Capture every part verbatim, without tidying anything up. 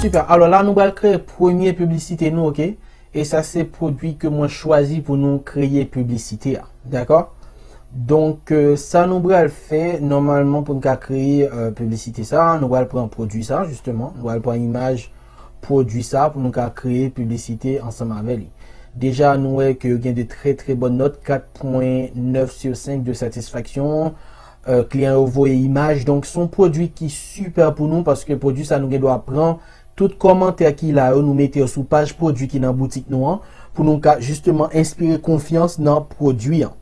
Super. Alò la, nou pral kreye premye piblisite nou, ok? E sa se pwodui ke mwen chwazi pou nou kreye piblisite a. Dakò? Donk, euh, sa nou pral fè, nòmalman, pou nou ka kreye, euh, piblisite sa, nou pral pran pwodui sa, jisteman. Nou pral pran imaj pwodui sa pou nou ka kreye piblisite ansanm avè li. Deja, nou wè ke yo gen de trè, trè bòn nòt, kat pwen nèf sou senk de satisfaksyon. Euh, kliyan yo voye imaj. Donk, se yon pwodui ki sipè pou nou, paske pwodui sa nou gen dwa pran tout kòmantè ki la yo, nou mete yo sou paj pwodui ki nan boutik nou an, pou nou ka jisteman enspire konfyans nan pwodui an.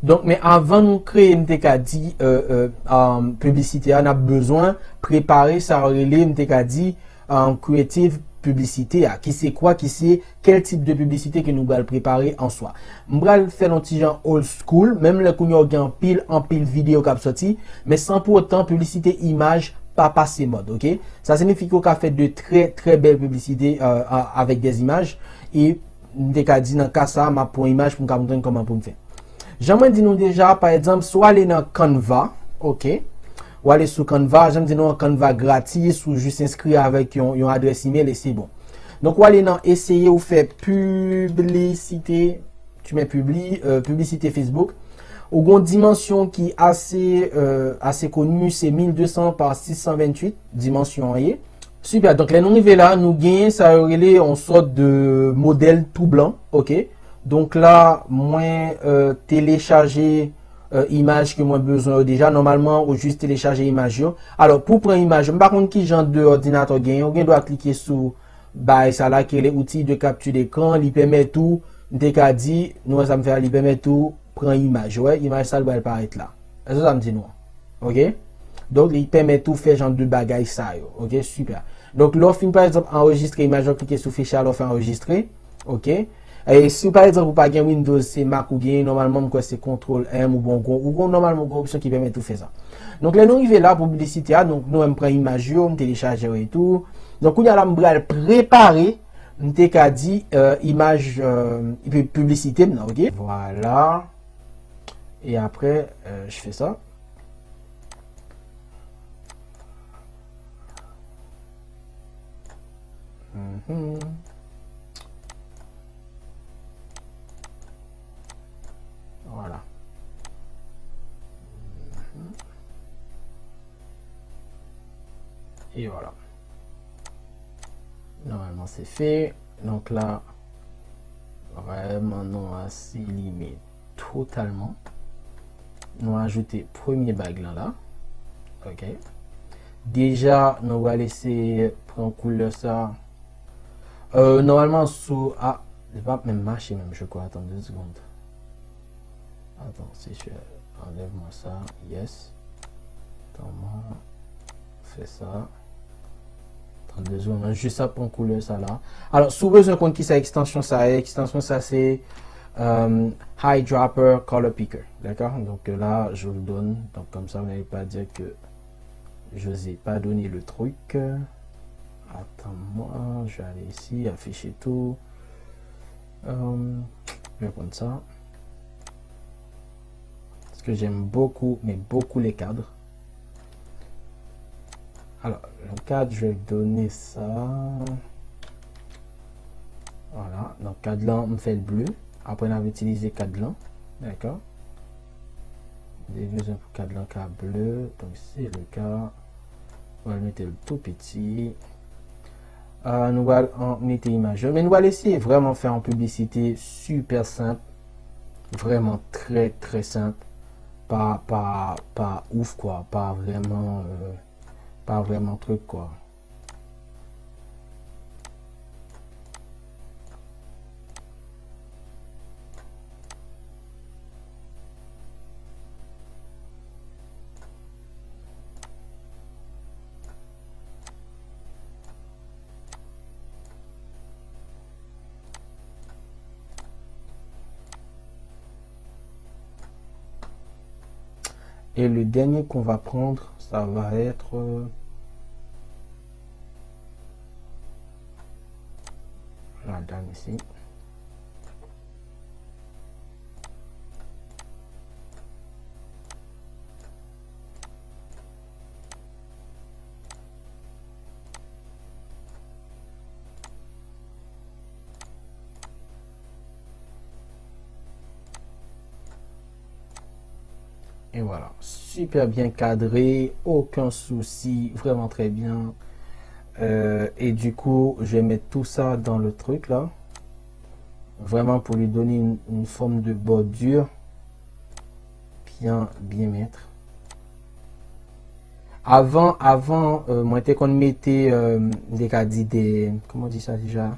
Donk, men avan nou kreye, m te ka di, euh, euh, euh, piblisite a, n ap bezwen prepare sa yo rele, m te ka di, euh, creative piblisite a, ki se kwa, ki se kèl tip de piblisite ke nou pral prepare an swa. M pral fè l yon ti jan old school, menm lè kounye a w gen anpil, anpil videyo k ap sòti, men san pou otan piblisite imaj pa pase mòd, ok? Sa siyifi ke w ka fè de trè, trè bèl piblisite, euh, a-, avèk dè imaj, e m te ka di nan ka sa, m ap pran imaj pou m ka montre n kòman pou m fè. Jan mwen di nou deja, pa egzanp, si w ale nan Canva, ok, w ale sou Canva, jan m di nou an, Canva gratis, ou jis enskri avèk yon, yon adrès email e se bon. Donk, w ale nan eseye, ou fè piblisite, tu mets publi, euh, piblisite Facebook. Ou gon dimansyon ki ase, euh, ase koni, se mil de san pa sis san venntuit, dimansyon an ye. Sipè, donk lè nou rive la, nou genyen sa yo rele yon sòt de modèl tou blan, ok? Donk la, mwen, euh, telechaje, euh, imaj ke mwen bezwen yo deja. Nòmalman, ou jis telechaje imaj yo. Alò, pou pran imaj yo, m pa konn ki jan de òdinatè w genyen, ou gen dwa klike sou bagay sa la ki rele outil de capture d'écran, li pèmèt ou, m te ka di, nou wè sa m fè a, li pèmèt ou pran imaj, wè, imaj sa l pral parèt la. Èske sa m di nou an? Ok? Donk, li pèmèt ou fè jan de bagay sa yo. Ok, sipè. Donk, lè w fin, pa egzanp, anrejistre imaj la, klike sou fichye a, lè w fè anrejistre. Ok? E si, pa egzanp, ou pa gen Windows, se Mac ou genyen, nòmalman, m kwè se kontwòl M ou bon, ou gon, ou gon, nòmalman, ou gon opsyon ki pèmèt ou fè sa. Donk, lè nou rive la, pou piblisite a, donk, nou wè m pran imaj yo, m telechaje yo e tou. Donk, kounye a la, m pral prepare, m te ka di, euh, imaj, euh, pi-, piblisite m nan, ok? Vwala. Et après, euh, je fais ça. Mhm. Voilà. Mhm. E vwala. Nòmalman, se fè. Donk la, vrèman, nou a silime totalman. Nou ajoute premye bag lan la. Ok. Deja, nou pral eseye pran koulè sa. Euh, nòmalman, sou, ah, li p ap menm mache menm, je crois. Attends deux secondes. Attends, c'est sûr. Enlève-moi ça. Yes. Attends, moi, fais ça. Attends deux secondes. Mwen jis ap pran koulè sa la. Alò, si w bezwen konn kisa ekstansyon sa ye, ekstansyon sa se, euh, Eyedropper Color Picker. D'accord? Donc, euh, là, je vous le donne. Donc, comme ça, vous n'allez pas dire que je vous ai pas donné le truc. Attends-moi, je vais aller ici, afficher tout. Euh, je vais prendre ça. Parce que j'aime beaucoup, mais beaucoup les cadres. Alors, le cadre, je vais donner ça. Voilà, donc cadre là, on fait le bleu. Après, on va utiliser cadre là. D'accord? Des besoins pour cadre là, cadre bleu. Donc, c'est le cas. Mwen mete l tou piti. Ah, nou pral an-, mete imaj yo. Men nou pral eseye vrèman fè yon piblisite sipè senp. Vrèman trè, trè senp. Pa, pa, pa ouf, kwa. Pa vrèman, euh, pa vrèman trip, kwa. Et le dernier qu'on va prendre, ça va être, euh, la dame ici. Et voilà, super bien cadré, aucun souci, vraiment très bien. Euh, et du coup, je vais mettre tout ça dans le truc là, vraiment pour lui donner une, une forme de bordure bien, bien mettre. Avan, avan, euh, mwen te konn mete, euh, m te ka di de, kòman di sa deja?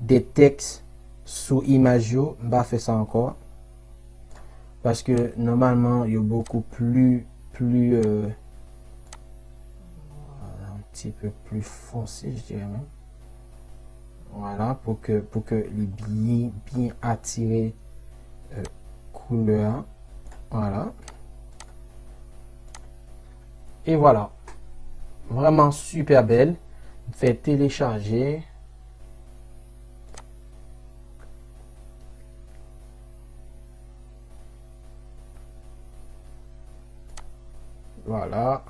De tèks sou imaj yo, m pa fè sa ankò. Paske nòmalman, yo beaucoup plus, plus, euh, un petit peu plus foncé, je dirais même. Voilà, pou ke, pou ke li byen, byen atire, euh, koulè a. Voilà. E voilà. Vrèman super bèl. Fè telechaje. Voilà.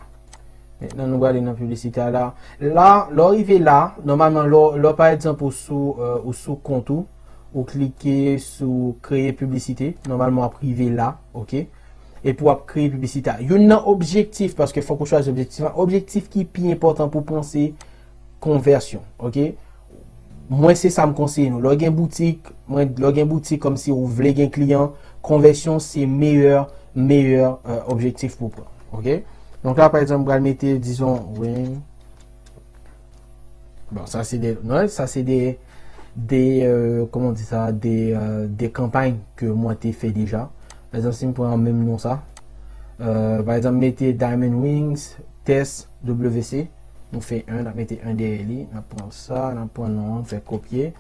Mentnan nou prale nan piblisite a la. La, lè w rive la, nòmalman, lè w, lè w, pa egzanp, ou sou, euh, ou sou kont ou, ou klike sou kreye piblisite, nòmalman w ap rive la, oke? Epi w ap kreye piblisite a. Youn nan objektif, paske fòk ou chwazi objektif la, objektif ki pi enpòtan pou w pran se konvèsyon, oke? Mwen, se sa m konseye nou. Lè w gen boutik, mwen, lè w gen boutik, kòmsi ou vle gen kliyan, konvèsyon se meyè, meyè, euh, objektif pou w pran, oke? Donk la, pa egzanp, m pral mete, dizon, ring. Bon, sa se de, non, sa se de, de, euh, kòman w di sa, de, euh, de kanpay ke mwen te fè deja. Pa egzanp, si m pran menm non sa, euh, pa egzanp, mete Diamond Rings, test W C, nou fè en, n ap mete en dèyè li, n ap pran sa, n ap pran non an, fè kopye.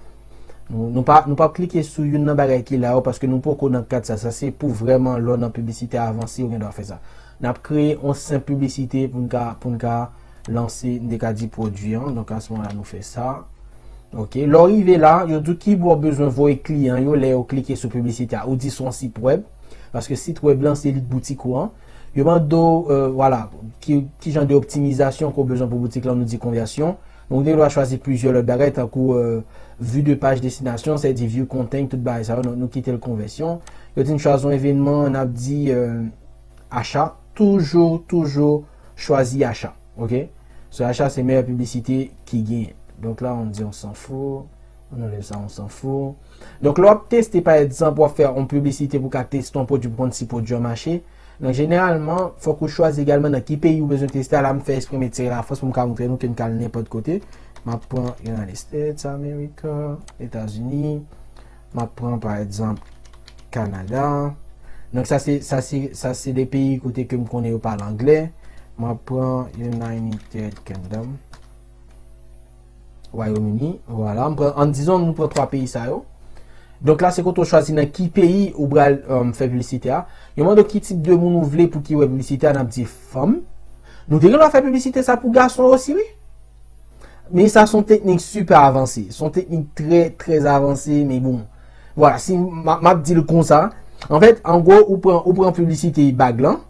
Nou, nou pa, nou p ap klike sou youn nan bagay ki la yo, paske nou poko nan kad sa. Sa se pou vrèman lè w nan piblisite avanse, ou gen dwa fè sa. N ap kreye yon senp piblisite pou n ka, pou n ka lanse, n te ka di pwodui an. Donk, a se moman la, nou fè sa. Oke. Lè w rive la, yo di w kibò w bezwen voye kliyan yo lè yo klike sou piblisite a. Ou di se yon sit wèb. Paske sit wèb lan, se lit boutik ou an. Yo mande w, euh, vwala, ki, ki jan de optimizasyon ke w bezwen pou boutik lan, nou di konvèsyon. Donk, ou gen dwa chwazi plizyè lòt bagay, tankou, euh, vue de page destination, sa vle di view content, tout bagay sa yo, nou, nou kite l konvèsyon. Yo di n chwazi yon evènman, n ap di, euh, acha. Toujou, toujou chwazi acha, oke? Se acha se meyè piblisite ki genyen. Donk la, on di on s'en fout. On enlève ça, on s'en fout. Donk, lè w ap teste, pa egzanp, w ap fè yon piblisite pou w ka teste yon pwodui, pou konn si pwodui an mache. Donk, jeneralman, fòk ou chwazi egalman nan ki peyi ou bezwen teste a. La, m fè espre m retire Lafrans pou m ka montre nou ke m ka al nenpòt kote. M ap pran United States, America, Etazini. M ap pran, pa egzanp, Kanada. Donk, sa se, sa se, sa se de peyi kote ke m konnen yo pale anglè. M ap pran United Kingdom. Wayòm Ini, vwala. M pran, an dizon, nou pran twa peyi sa yo. Donk la, se kote w chwazi nan ki peyi ou pral, um, fè piblisite a. Yo mande w ki tip de moun ou vle pou ki wè piblisite a, n ap di fanm. Nou te gen dwa fè piblisite sa pou gason osi, wi. Men sa se yon teknik sipè avanse. Se yon teknik trè, trè avanse, men bon. Vwala, si m, m ap di l konsa. Anfèt, an gwo, ou pran, ou pran piblisite bag lan,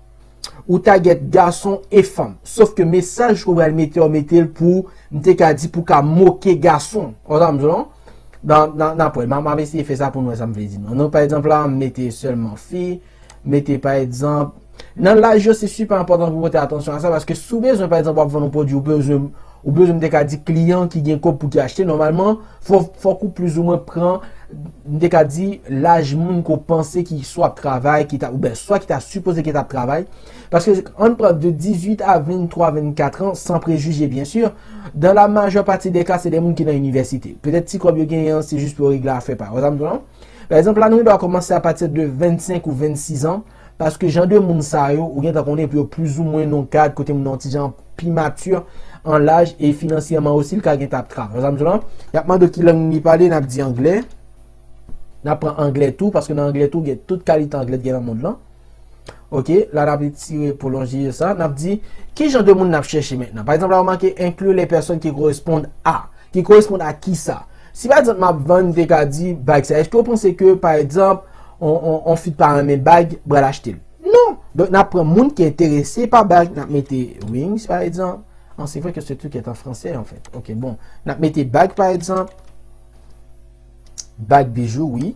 ou tagèt gason e fanm. Sof ke mesaj ke w pral mete, w mete l pou, m te ka di, pou ka moke gason. Ou konprann sa m di w la? Nan, nan, nan pwen, m, m ap eseye fè sa pou nou wè sa m vle di nou. Donk, pa egzanp la, m mete sèlman fi, mete pa egzanp, nan laj yo, se sipè enpòtan pou pote atansyon a sa, paske si w bezwen, pa egzanp, w ap vann yon pwodui, ou bezwen, ou bezwen, m te ka di, kliyan ki gen kòb pou ki achte, nòmalman, fò, fòk ou plizoumwen pran, m te ka di, laj moun ke w panse ki swa ap travay, ki ta, oubyen swa ki ta sipoze ki t ap travay. Paske ann pran de dizuit a venntwa, vennkat an, san prejije, byen si, dans la majeure partie des cas, se de moun ki nan inivèsite. Petèt ti kòb yo genyen an, se jis pou yo regle afè pa yo. Ou wè sa m di w la? Pa egzanp, la, nou gen dwa kòmanse apati de vennsenk ou vennsis an, paske jan de moun sa yo, ou gentan konnen pou yo plizoumwen nan yon kad kote moun nan yon ti jan pi mati an laj e finansyèman osi, li ka gentan ap travay. Ou wè sa m di w la? Y ap mande w ki lang li pale, n ap di anglè. N ap pran anglè tou, paske nan anglè tou, gen tout kalite anglè ki gen nan mond lan. Oke, la n ap retire pwolonje sa, n ap di, ki jan de moun n ap chèche mentnan? Pa egzanp, la, w make inclut les personnes qui correspondent à. Ki koresponn a kisa? Si pa egzanp, m ap vann, m te ka di, bag sa, èske w panse ke, pa egzanp, on, on, on fi t pa renmen bag, pral achte l? Non! Donk, n ap pran moun ki enterese pa bag, n ap mete rings, pa egzanp. An, se vre ke ce truc est en français, en fait. Oke, bon. N ap mete bag, pa egzanp. Bag, bijou, wi.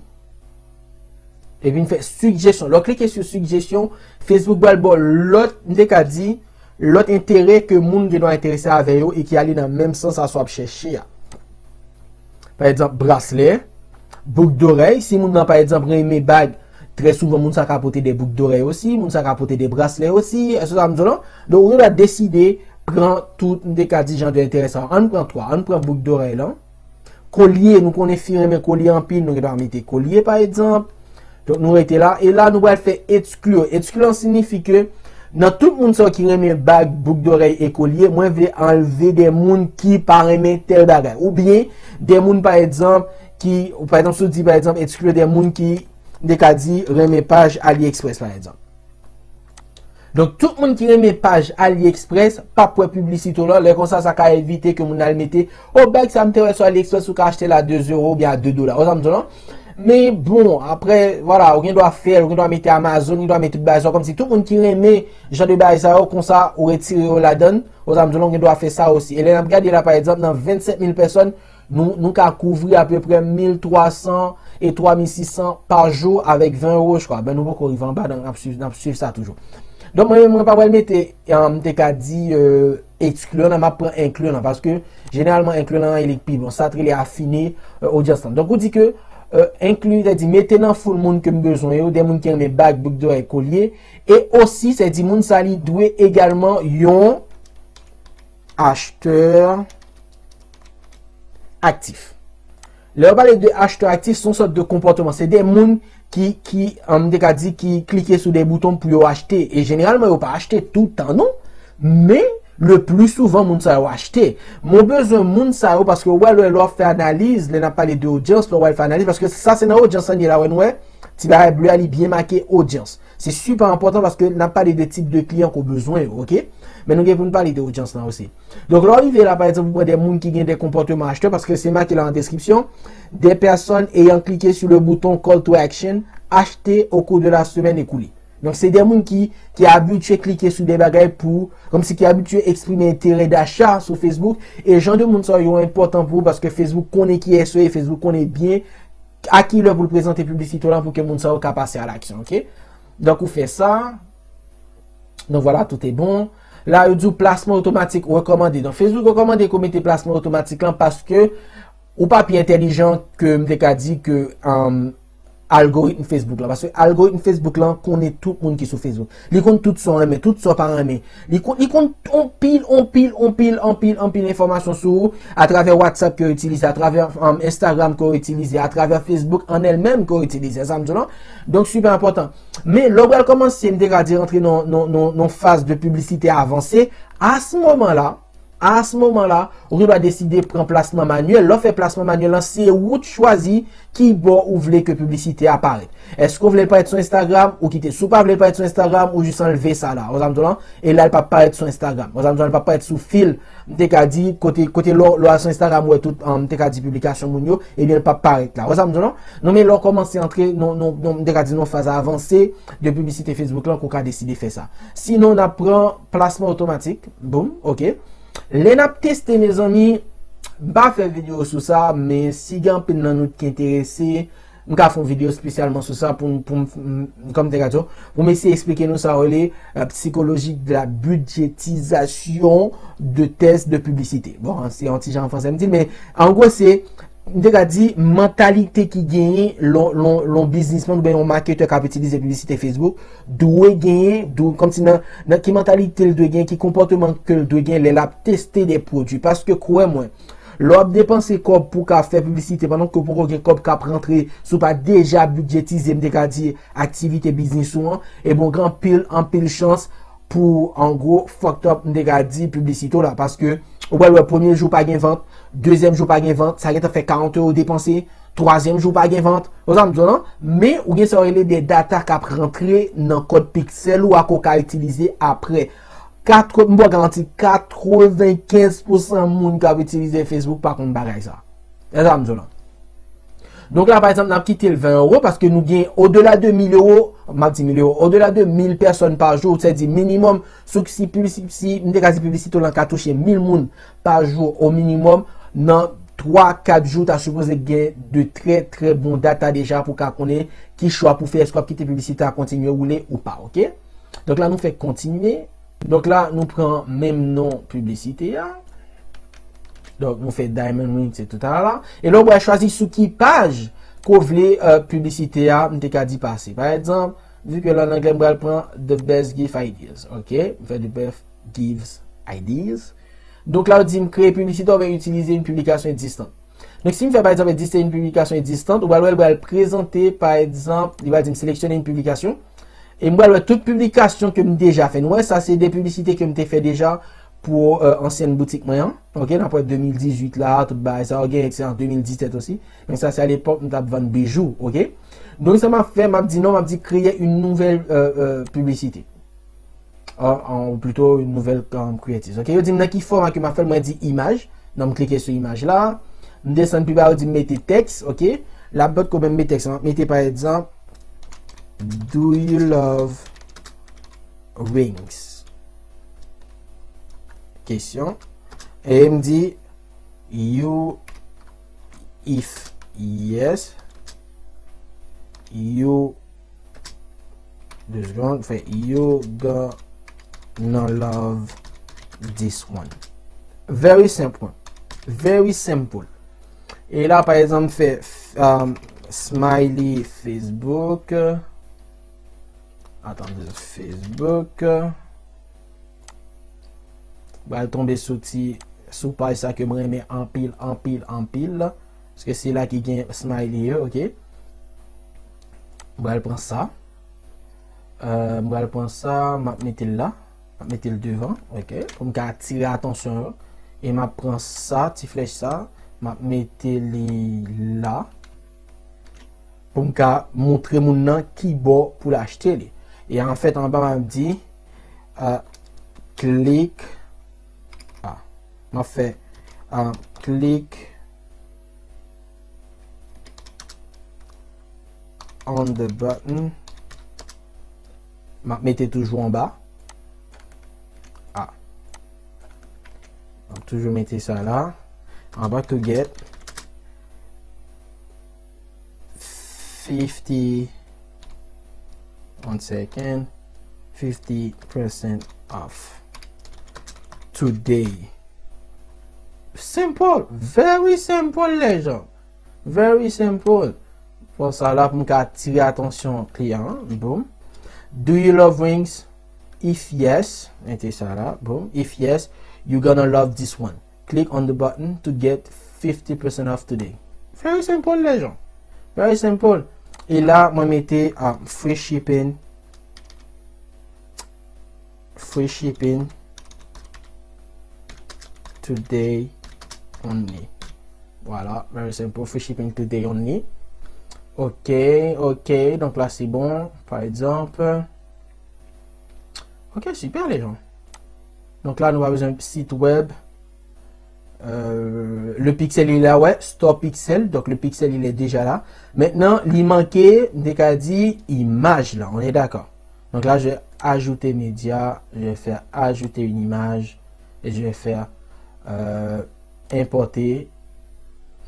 Epi n fè sigjesyon. Lè w klike sou sigjesyon, Facebook pral ba w lòt, m te ka di, lòt enterè ke moun gen dwa enterese avè yo e ki ale nan menm sans a sa w ap chèche a. Pa egzanp, braslè, bouk dorèy. Si moun nan, pa egzanp, renmen bag, trè souvan moun sa ka pote de bouk dorèy osi, moun sa ka pote de braslè osi. Èske sa m di w lan? Donk, ou gen dwa deside pran tout, m te ka di, jan de enterè sa yo. Ann pran twa, ann pran bouk dorèy lan. Kolye, nou konnen fi renmen kolye anpil, nou gen dwa mete kolye, pa egzanp. Donk, nou rete la. E la, nou pral fè exclure. Exclure an siyifi ke nan tout moun sa yo ki renmen bag, bouk dorèy e kolye, mwen vle anlve de moun ki pa renmen tèl bagay. Oubyen, de moun, pa egzanp, ki, ou pa egzanp, si w di, pa egzanp, exclure de moun ki, m te ka di, renmen paj AliExpress, pa egzanp. Donk, tout moun ki renmen paj AliExpress p ap wè piblisite w lan. Lè konsa, sa ka evite ke moun al mete, o, bag sa m te wè sou AliExpress, ou ka achte l a de euro oubyen a de dola. Ou sa m di w lan? Men bon, apre, vwala, ou gen dwa fè l, ou gen dwa mete Amazon, ou gen dwa mete tout bagay sa yo, kòmsi tout moun ki renmen jan de bagay sa yo, konsa, ou retire yo ladan l. Ou sa m di w lan, ou gen dwa fè sa osi. E lè n ap gade la, pa egzanp, nan vennsenk mil pèsòn, nou, nou ka kouvri apeprè mil twa san e twa mil sis san pa jou avèk ven euro, je crois. Ben, nou poko rive anba, donk n ap swiv, n ap swiv sa toujou. Donk, mwen, mwen pa pral mete, um, m te ka di, euh, exclure lan, m ap pran inclure lan, paske jeneralman inclure lan, li pi bon. Sa t rele afine, euh, odyans lan. Donk, ou di ke, euh, inclure, sètadi mete nan foul moun ke m bezwen yo, de moun ki renmen bag, bouk dorèy, kolye, e osi, sètadi moun sa li dwe egalman yon achtè aktif. Lè yo pale de achtè aktif, se yon sòt de konpòtman. Se de moun ki, ki, um, m te ka di, ki klike sou de bouton pou yo achte. E jeneralman, yo pa achte tout tan, non. Men, le pli souvan, moun sa yo achte. Mwen bezwen moun sa yo, paske w wè, lè, lè w ap fè analiz, lè n ap pale de odyans, lè w al fè analiz, paske sa se nan odyans lan ye la, wè, nou wè, ti bagay ble a, li byen make odyans. Se sipè enpòtan paske n ap pale de tip de kliyan ke w bezwen yo, oke? Men nou gen pou n pale de odyans lan osi. Donk, lè w rive la, pa egzanp, ou pran de moun ki gen de konpòtman achtè, paske se make la an deskripsyon, des personnes ayant cliqué sur le bouton call to action, acheté au cours de la semaine écoulée. Donk, se de moun ki, ki abitye klike sou de bagay pou, kòmsi ki abitye eksprime enterè dacha sou Facebook, e jan de moun sa yo enpòtan pou ou, paske Facebook konnen kiyès ou ye, Facebook konnen byen a ki lè pou l prezante piblisite w lan pou ke moun sa yo ka pase a laksyon, oke? Donk, ou fè sa. Donk, vwala, tout est bon. La, yo di w plasman otomatik rekòmande. Donk, Facebook rekòmande ke w mete plasman otomatik lan paske ou pa pi entèlijan ke m te ka di ke, um, algoritm Facebook lan. Paske algoritm Facebook lan konnen tout moun ki sou Facebook. Li konn tout sa w renmen, tout sa w pa renmen. Li konn, li konn anpil, anpil, anpil, anpil, anpil enfòmasyon sou ou atravè WhatsApp ke w itilize, atravè, um, Instagram ke w itilize, atravè Facebook an el menm ke w itilize. Sa m di w lan? Donk, sipè enpòtan. Men, lè w pral kòmanse, m te ka di, rantre nan, nan, nan, nan faz de piblisite avanse, a se moman la, a se moman la, ou gen dwa deside pran plasman manyèl. Lè w fè plasman manyèl lan, se ou k chwazi ki bò ou vle ke piblisite a parèt. Èske w vle l parèt sou Instagram, ou kite. Si w pa vle l parèt sou Instagram, ou jis anlve sa la. Ou sa m di w lan? E la, l p ap parèt sou Instagram. Ou sa m di w lan? L p ap parèt sou fil. M te ka di, kote, kote lè w, lè w al sou Instagram, ou wè tout, um, m te ka di piblikasyon moun yo, ebyen, l p ap parèt la. Ou sa m di w lan? Non, men lè w kòmanse antre, non, non, non, m te ka di nan faz avanse de piblisite Facebook lan, ke w ka deside fè sa. Sinon, n ap pran plasman otomatik. Boum, oke. Lè n ap teste, mezanmi, m pa fè videyo sou sa, men si gen anpil nan nou ki enterese, m ka fè yon videyo espesyalman sou sa pou m, pou m, m, kòm te ka di w, pou m eseye eksplike nou sa yo rele, euh, psychologie de la budgétisation de textes de publicité. Bon, se yon ti jan an fransè m di l, men an gwo se, m te ka di, mantalite ki genyen lè w, lè w, lè w biznismann oubyen yon maketè k ap itilize piblisite Facebook, dwe genyen, dwe, kòmsi nan, nan ki mantalite l dwe genyen, ki konpòteman ke l dwe genyen lè l ap teste de pwodui. Paske kwè mwen, lè w ap depanse kòb pou w ka fè piblisite pandan ke w poko gen kòb k ap rantre, si w pa deja bidjetize, m te ka di, aktivite biznis ou an, ebyen, w gen anpil, anpil chans pou, an gwo, fucked up, m te ka di, piblisite w la. Paske, ou pral wè, premye jou pa gen vant, dezyèm jou pa gen vant, sa gentan fè karant euro depanse, twazyèm jou pa gen vant, ou sa m di w lan, men ou gen sa yo rele de data k ap rantre nan kòd piksèl ou a ke w ka itilize apre. Katr-, m ba w garanti, katrevenkenz pousan moun k ap itilize Facebook pa konn bagay sa. E sa m di w lan. Donk la, pa egzanp, n ap kite l ven euro paske nou gen odela de mil euro, m ap di mil euro, odela de mil pèsòn pa jou, sètadi minimòm, si, si, si, si m te ka di piblisite w lan ka touche mil moun pa jou o minimòm, nan twa, kat jou, ta sipoze gen de trè, trè bon data deja pou ka konnen ki chwa pou fè, èske w ap kite piblisite a kontinye woule ou pa, oke? Donk la, nou fè kontinye. Donk la, nou pran menm non piblisite a. Donk, nou fè Diamond Ring, se tout a la. E la, ou pral chwazi sou ki paj ke w vle euh, piblisite a, m te ka di pase. Pa egzanp, vi ke la an anglè, m pral pran The Best Gift Ideas. Oke? M fè The Best Gift Ideas. Donk la, ou di m kreye piblisite, ou ben itilize yon piblikasyon egzistan. Donk, si m fè, pa egzanp, egziste yon piblikasyon egzistan, ou pral wè, l pral prezante, pa egzanp, li pral di m seleksyone yon piblikasyon. E m pral wè tout piblikasyon ke m deja fè. Nou wè, sa se de piblisite ke m te fè deja pou euh, ansyen boutik mwen an. Oke, n ap wè de mil dizuit la, tout bagay sa, ou gen ekse an de mil disèt osi. Men sa se alepòk m t ap vann bijou, oke? Donk, sa m ap fè, m ap di non, m ap di kreye yon nouvèl euh, euh, piblisite. An, an, ou plito yon nouvèl um, creatives. Oke, yo di m nan ki fòma ke m ap fè l, mwen di imaj. Donk, m klike sou imaj la. M desann pi ba, yo di m mete tèks, oke. La, m pa t ko menm mete tèks, m ap mete, pa egzanp, Do you love rings? Kesyon. E m di, you, if yes, you, de seconde, fè you gonna love this one. Very simple. Very simple. E la, pa egzanp, fè um, smiley Facebook. Attendez, Facebook. Pral tonbe sou ti sou paj sa ke m renmen anpil, anpil, anpil. Paske se la ki gen smiley yo, oke? M pral pran sa. Euh, m pral pran sa, m ap mete l la. M ap mete l devan, oke? Pou m ka atire atansyon yo. E m ap pran sa, ti flèch sa, m ap mete li la. Pou m ka montre moun nan ki bò pou l achte li. E anfèt, anba m ap di uh, click ah, m ap fè uh, click on the button. M ap mete toujou anba. Ah. M ap toujou mete sa la. Anba to get fifty, one second, fifty percent off today. Simple, very simple, les gens. Very simple. Fò sa la pou m ka atire atansyon kliyan an. Boom. Do you love rings? If yes, mete sa la. Boom. If yes, you gonna love this one. Click on the button to get fifty percent off today. Very simple, les gens. Very simple. E la, mwen mete uh, free shipping. Free shipping today only. Voilà, very simple. Free shipping today only. Ok, ok. Donk la, se bon. Pa egzanp. Ok, super, les gens. Donk la, nou pa bezwen sit web. Euh, le pixel, il est là, ouais, store pixel. Donc, le pixel, il est déjà là. Maintenant, li manke, m te ka di, imaj la. On est d'accord. Donc là, je vais ajouter média. Je vais faire ajouter une image. Et je vais faire euh, importer.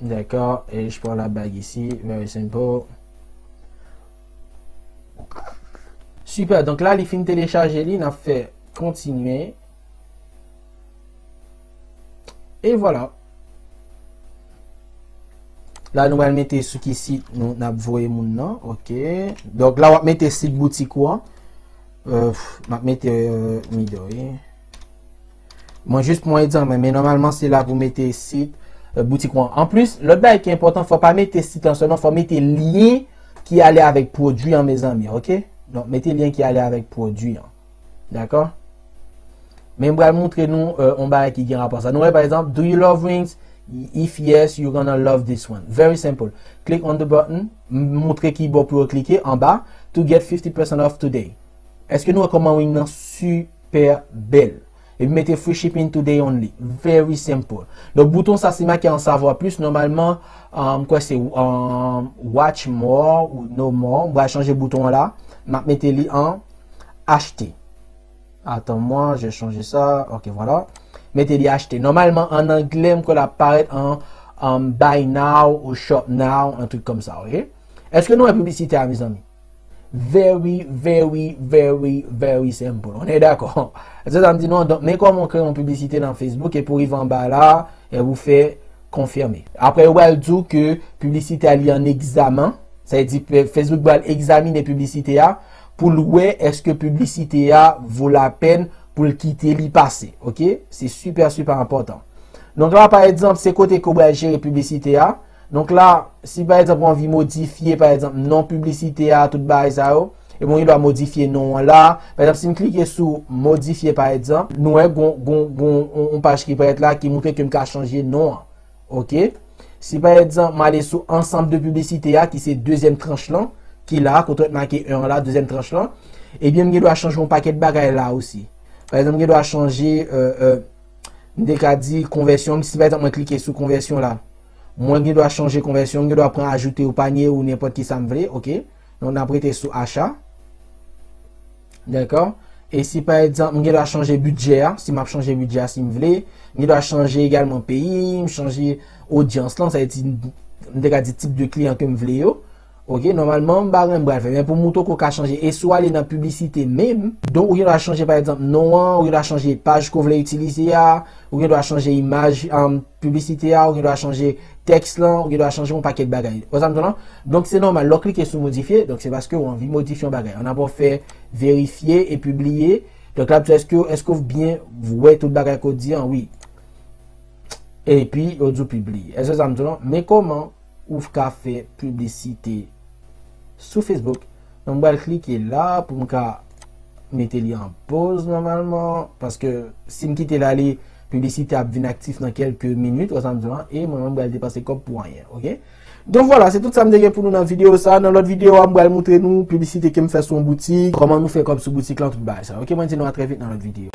D'accord. Et je prends la bague ici. Very simple. Super. Donc là, li fin télécharger li. N ap fè kontinye. E vwala. La, nou pral mete sou ki sit nou n ap voye moun nan. Ok. Donk, la, w ap mete sit boutik ou an. Euh, m ap mete euh, Midori. Mwen, jis pou yon egzanp, men nòmalman, se la pou mete sit euh, boutik ou an. Anplis, lòt bagay ki enpòtan, fò pa mete sit lan sèlman, fò mete lyen ki ale avèk pwodui an, mezanmi, ok? Donk, mete lyen ki ale avèk pwodui an. Dakò? Men m pral montre nou euh, yon bagay ki gen rapò sa. Nou wè, pa egzanp, do you love rings? If yes, you're gonna love this one. Very simple. Click on the button. M montre ki bò pou yo klike anba. To get fifty percent off today. Èske nou wè kòman ring nan super bèl? Epi mete free shipping today only. Very simple. Donk, bouton sa, se make an savwa plis. Nòmalman, euh, m kwè se euh, watch more ou no more. M pral chanje bouton an la. M ap mete li an achte. Attends-moi, je vais changer ça. Ok, voilà. Mete li achte. Nòmalman, an anglè, m kwè l ap parèt an um, buy now ou shop now, un truc comme ça, ok? Èske nou wè piblisite a, mezanmi? Very, very, very, very simple. On est d'accord. Se sa m di nou an. Donk, men kòman w kreye yon piblisite nan Facebook epi w rive anba la, e ou fè confirmer. Apre, yo pral di w ke piblisite a li an egzamen. Sa vle di ke Facebook pral egzamine piblisite a pou l wè èske piblisite a vo lapèn pou l kite li pase. Ok? Se super, super enpòtan. Donk la, pa egzanp, se kote ke w pral jere piblisite a. Donk la, si pa egzanp, ou anvi modifye, pa egzanp, non piblisite a, tout bagay sa yo, e bon, ou gen dwa modifye non an la. Pa egzanp, si m klike sou modifye, pa egzanp, nou wè gon, gon, gon, on, on paj ki parèt la ki montre ke m ka chanje non an. Ok? Si pa egzanp, m ale sou ansanm de piblisite a, ki se dezyèm tranch lan, ki la, kote w make en an la, dezyèm tranch lan, ebyen, m gen dwa chanje yon pakèt bagay la osi. Pa egzanp, m gen dwa chanje, euh, euh, m te ka di konvèsyon, si pa egzanp, mwen klike sou konvèsyon la, mwen gen dwa chanje konvèsyon, m gen dwa pran ajoute au panier ou nenpòt ki sa m vle, ok? Donk, n ap rete sou acha. Dakò? E si pa egzanp, m gen dwa chanje bidjè a, si m ap chanje bidjè a, si m vle, m gen dwa chanje egalman peyi, m chanje odyans lan, sa vle di, m te ka di tip de kliyan ke m vle yo. Ok, nòmalman, m pa renmen m pral fè, men pou m montre w ke w ka chanje. E si w ale nan piblisite menm, donk ou gen dwa chanje, pa egzanp, non an, ou gen dwa chanje paj ke w vle itilize a, ou gen dwa chanje imaj, um, piblisite a, ou gen dwa chanje tèks lan, ou gen dwa chanje yon pakèt bagay. Ou sa m di w lan? Donk, se nòmal, lè w klike sou modifye, donk se paske w anvi modifye yon bagay. Ann apre w fè verifye e pibliye. Donk la, èske, èske w byen wè tout bagay ke w di an? Wi. Epi, yo di w pibliye. Èske sa m di w lan? Men kòman ou ka fè piblisite sou Facebook. Donk, m pral klike la pou m ka mete li an poz nòmalman. Paske si m kite l ale, piblisite ap vin aktif nan kèlke minit, ou sa m di w lan, e mwen menm m pral depanse kòb pou anyen, ok? Donk vwala, se tout sa m te gen pou nou nan videyo sa. Nan lòt videyo a, m pral montre nou piblisite ke m fè sou yon boutik, kòman nou fè kòb sou boutik lan, tout bagay sa. Ok, mwen di nou a trè vit nan lòt videyo.